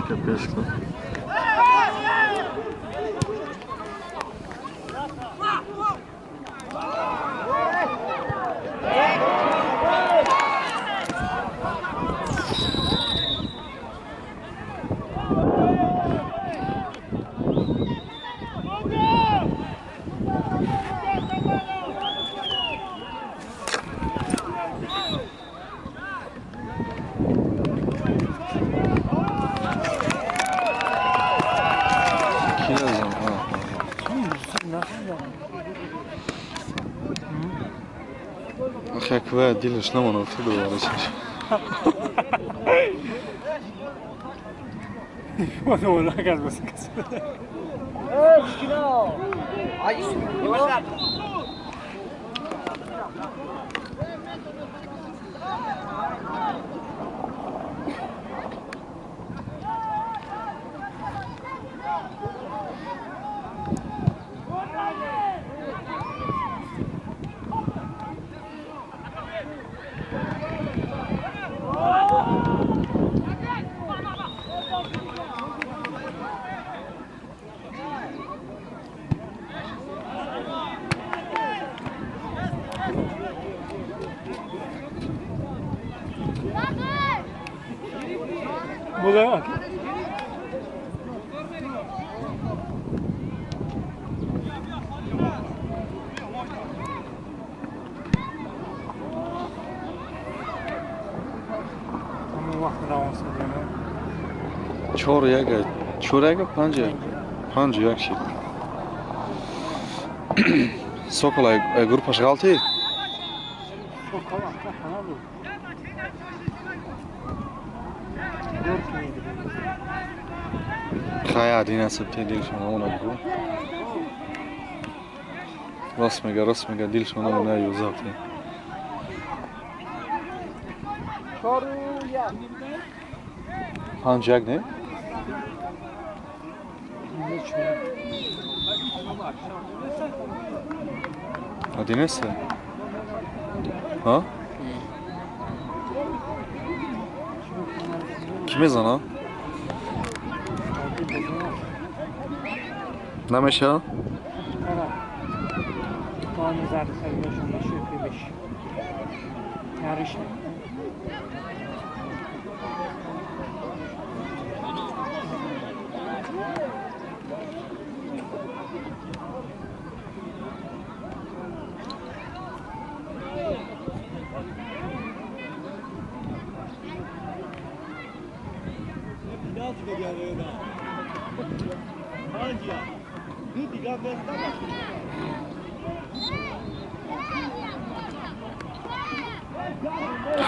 Пеш кунам. Хаква дилаш намонад дубора чаш. Чор як, чор як, панҷ як, панҷ як шид. Сокол группаш ғалтид. Сокол ака хана буд. Хай 11 дилшон намона бу. Рост мега, рост мега, дилшон намона юзабти. 4-1. 5-1 не? Одиннадцать? А? Ки мезана? Намеша?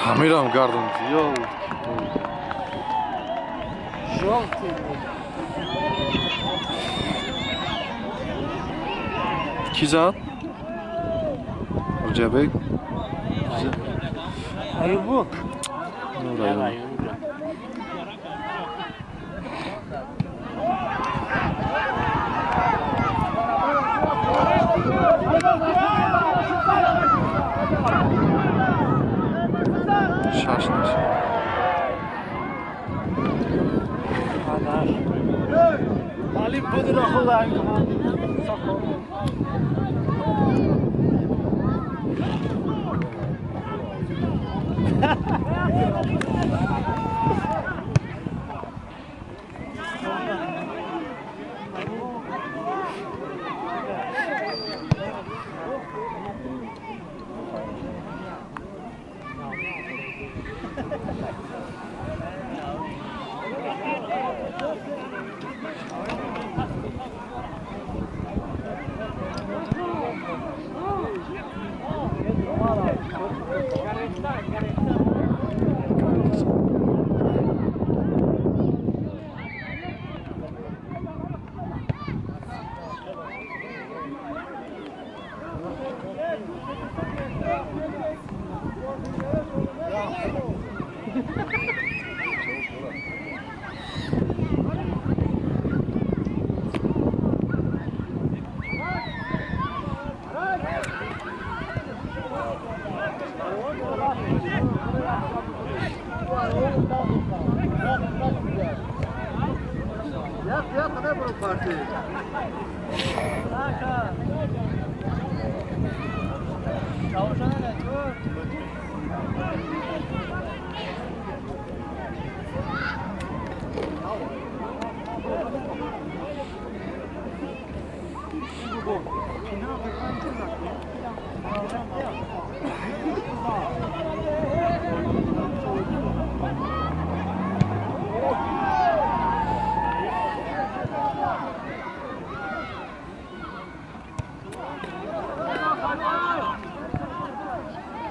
Ҳамирам гардон. Ки зад? Ҷабек? Аюбу. Шаш нашид.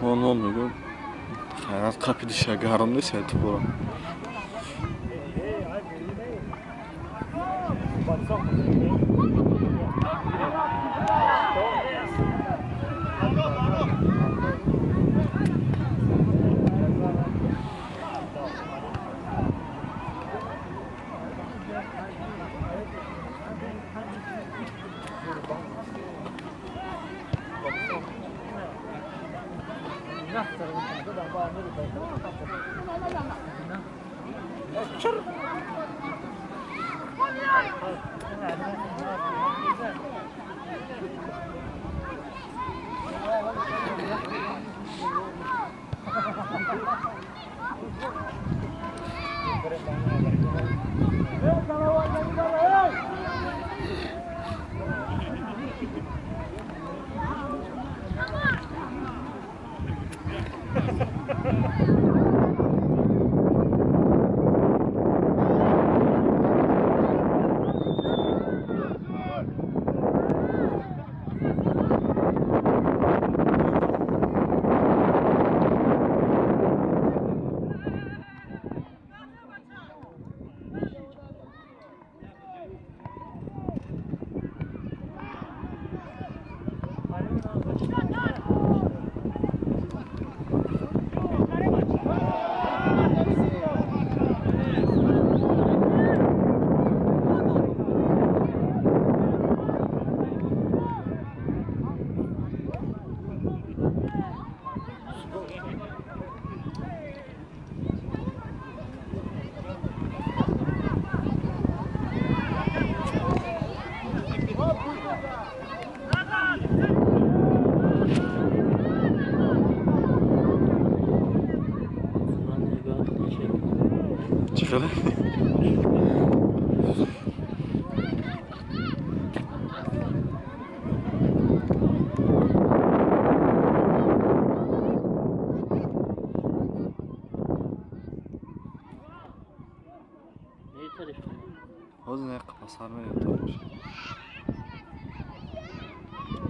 Вон мегӯ хайрат қапидиша гарм нест я тубора.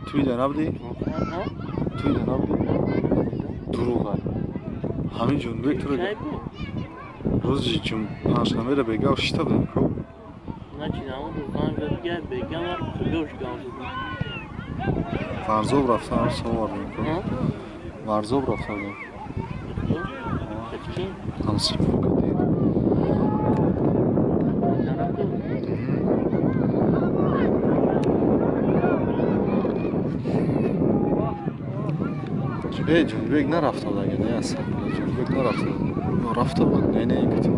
Туида набудӣ? Туида набудӣ? Дурӯға. Ҳамин Ҷонибек туро рӯзи панҷшанберо бегав шита будем ку? Варзоб рафтам, совардем ку. Варзоб рафта будем. Ҳамсифо кардем. Ҷонибек нарафта буд, агар не асло. Ҷонибек нарафта буд. Рафта буд, не, не, кутим.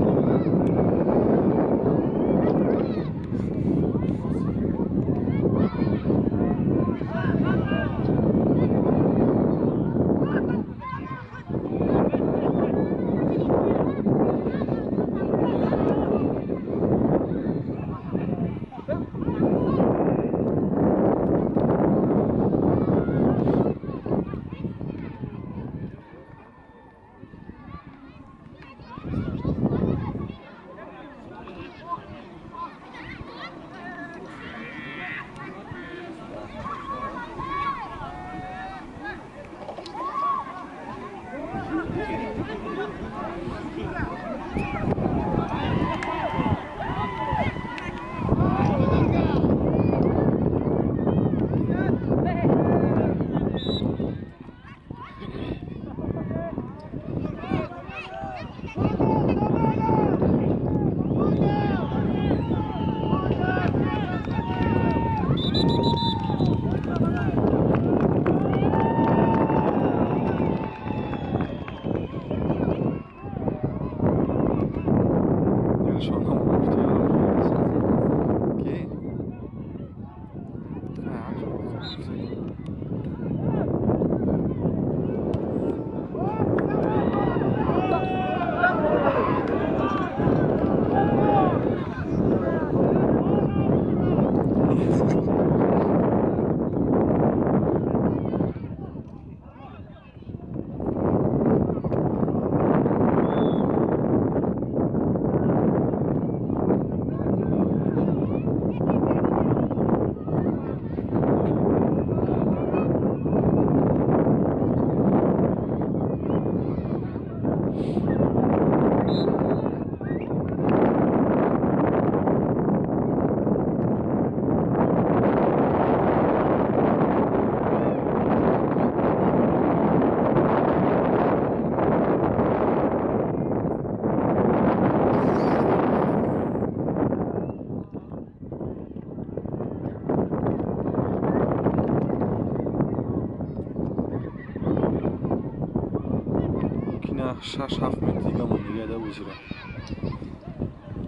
6-7 минут дига мондига да бозира.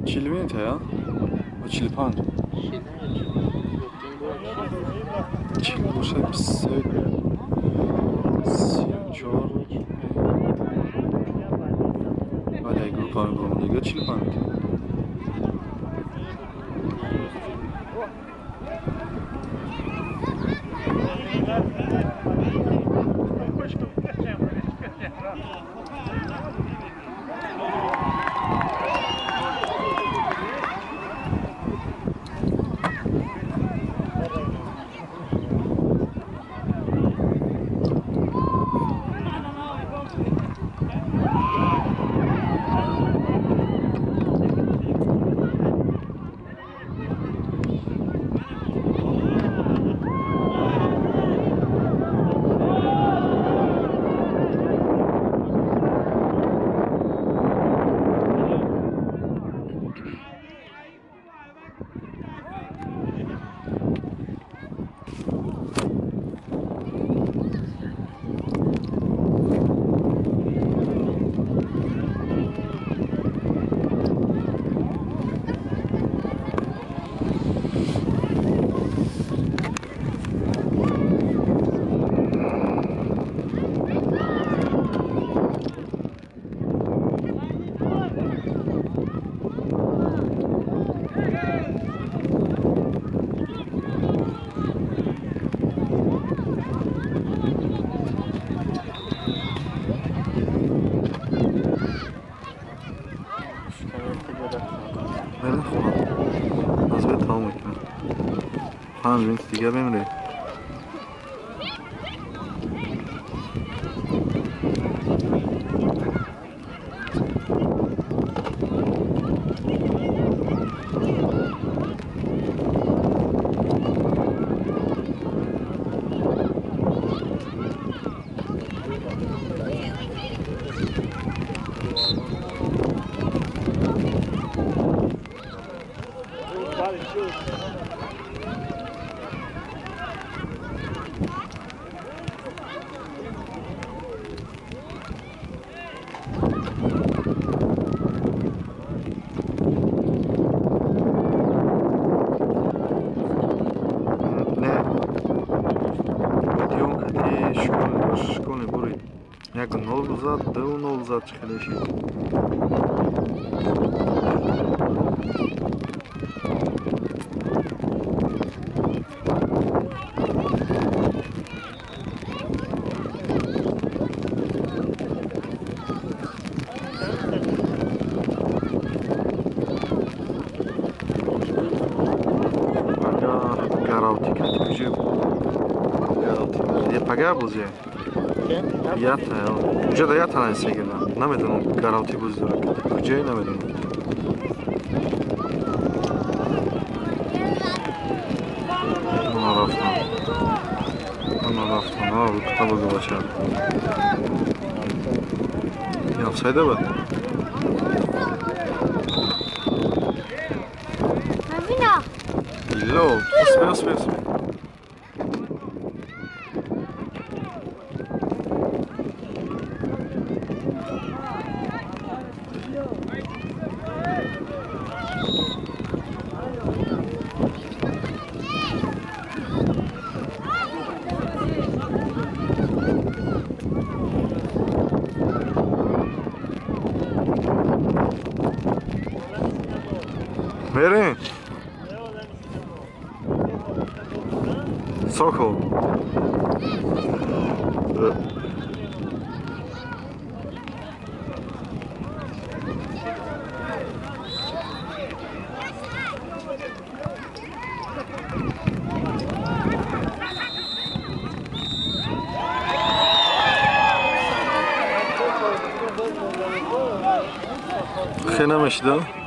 40 минут я? 45. 40 боша 23 34. Вале группа мебурам дига 45 минут. 5 минут дига бемре. Як 0 зад, 2-0 зад чӣ хеле шид. Пага бозия. Ята, уже да ята насегина. Намедонам гаралти бози дора. Куҷое намедонам. Ана рафтам. Ана рафтам. А, кута бози бача. Ин офсайда бад? Ило, успей, успей, успей. Мерин? Сокол. Хе намешида?